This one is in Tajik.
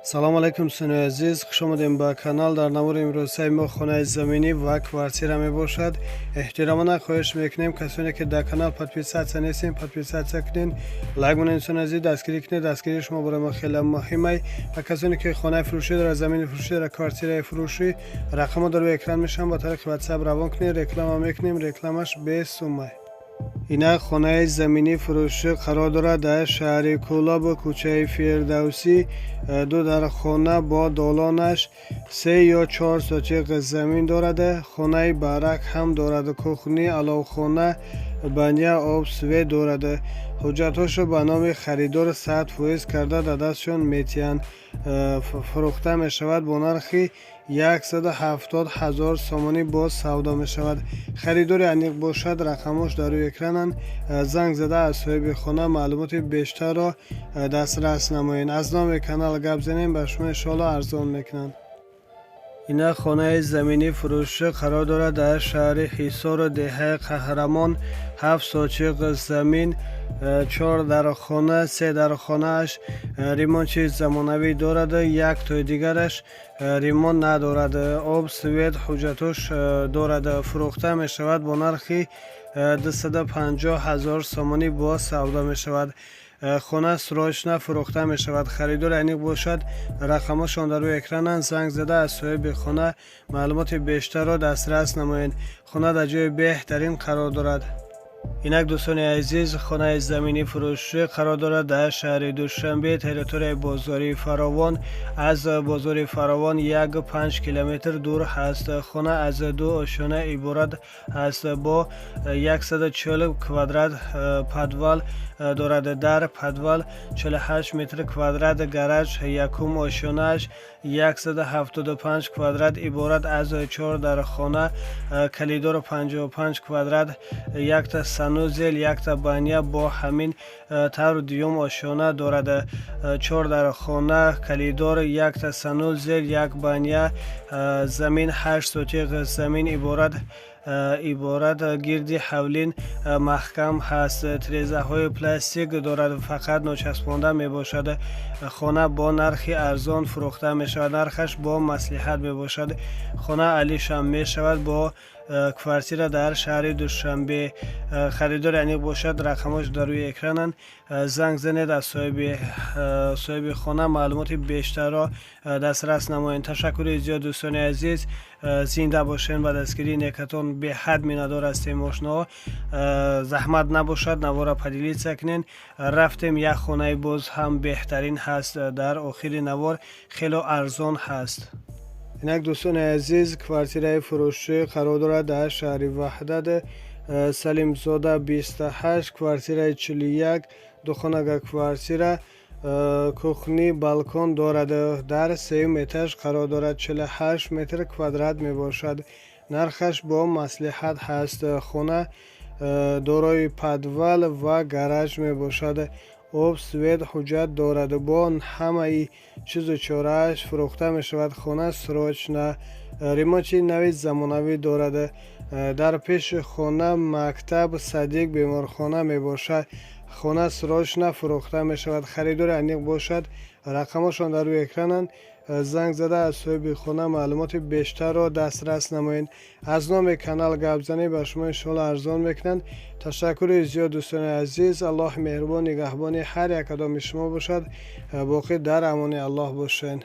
Салом алейкум, дӯстони азиз, хуш омадем ба канал. Дар навори имрӯзаи мо хонаи заминӣ ва квартира мебошад. Эҳтиромона хоҳиш мекунем, касоне ки дар канал подписаться нестем, подписаться кунед, лайк монед. Дӯстони азиз, дастгирӣ кунед, дастгирии шумо барои мо хеле муҳимай. Ва касоне ки хонаи фурӯшӣ дорад, замини фурӯшӣ дорад, квартираи фурӯшӣ, рақамҳо дар рӯи экран мешаванд, ба тариқи WhatsApp равон кунед, реклама мекунем, рекламаш бесумай. Инак, хонаи заминӣ фурӯшӣ қарор дорад дар шаҳри Кӯлобу кӯчаи Фирдавсӣ. Ду дар хона бо долонаш, 3 ё 4 сотиқ замин дорад. Хонаи барак ҳам дорад, кухня, аловхона, баня, об, свет дорад. Ҳуҷҷатҳошо ба номи харидор 100% карда дар дастшон метиҳанд. Фурӯхта мешавад бо нархи 170 000 сомонӣ, боз савдо мешавад. Харидори аниқ бошад, рақамҳош дар рӯи экрананд, занг зада аз соҳиби хона маълумоти бештарро дастрас намоед. Аз номи канал гап занем, ба шумо иншоалло арзон мекунанд. Инак, хонаи заминӣ фурӯшӣ қарор дорад дар шаҳри Ҳисору деҳаи Қаҳрамон. 7 сотиқ замин, чор дархона, се дархонааш ремонти замонавӣ дорад, як тои дигараш ремонт надорад. Об, свет, ҳуҷҷатош дорад. Фурӯхта мешавад бо нархи 250 000 сомонӣ, боз савдо мешавад. Хона срочно фурӯхта мешавад. Харидори аниқ бошад, рақамҳошон дар рӯи экрананд, занг зада аз соҳиби хона маълумоти бештарро дастрас намоед. Хона дар ҷои беҳтарин қарор дорад. Инак, дӯстони азиз, хонаи заминӣ фурӯшӣ қарор дорад дар шаҳри Душанбе, территорияи бозори Фаровон. Аз бозори Фаровон 1,5 километр дур ҳаст. Хона аз ду ошёна иборат аст, бо 140 квадрат подвал дорад. Дар подвал 48 метр квадрат гараж. Якум ошёнааш 175 квадрат, иборат аз чор дархона, коридору 55 квадрат, якта санузел, якта баня. Бо ҳамин тавр дуюм ошёна дорад: чор дархона, коридор, якта санузел, як баня. Замин 8 сотиқ замин иборат, гирди ҳавлин маҳкам ҳаст, тирезаҳои пластик дорад, фақат ночаспонда мебошад. Хона бо нархи арзон фурӯхта мешавад, нархаш бо маслиҳат мебошад. Хона алишам мешавад бо квартира дар шаҳри Душанбе. Харидори аниқ бошад, рақамҳош дар рӯи экрананд, занг занед, аз соҳиби хона маълумоти бештарро дастрас намоед. Ташаккури зиёд, дӯстони азиз, зинда бошед. Ба дастгирии некатон беҳад миннатдор ҳастем. Ошноҳо, заҳмат набошад, навора поделиться кунед. Рафтем, як хонаи боз ҳам беҳтарин ҳаст дар охири навор, хело арзон ҳаст. Инак, дӯстони азиз, квартираи фурӯшӣ қарор дорад дар шаҳри Ваҳдат, Салимзода 28, квартираи 41, духонага квартира, кухня, балкон дорад. Дар сеюм этаж қарор дорад, 48 метр квадрат мебошад. Нархаш бо маслиҳат ҳаст. Хона дорои подвал ва гараж мебошад. Об, свет, ҳуҷҷат дорад. Бо ҳамаи чизу чорааш фурӯхта мешавад. Хона срочно, ремонти нави замонавӣ дорад. Дар пеши хона мактаб, садик, беморхона мебошад. Хона срочно фурӯхта мешавад. Харидори аниқ бошад, рақамҳошон дар рӯи экрананд, занг зада аз соҳиби хона маълумоти бештарро дастрас намоед. Аз номи канал гап занед, ба шумо иншоалло арзон мекунанд. Ташаккури зиёд, дӯстони азиз. Аллоҳи меҳрубон нигаҳбони ҳар як кадоми шумо бошад. Боқӣ дар амони Аллоҳ бошед.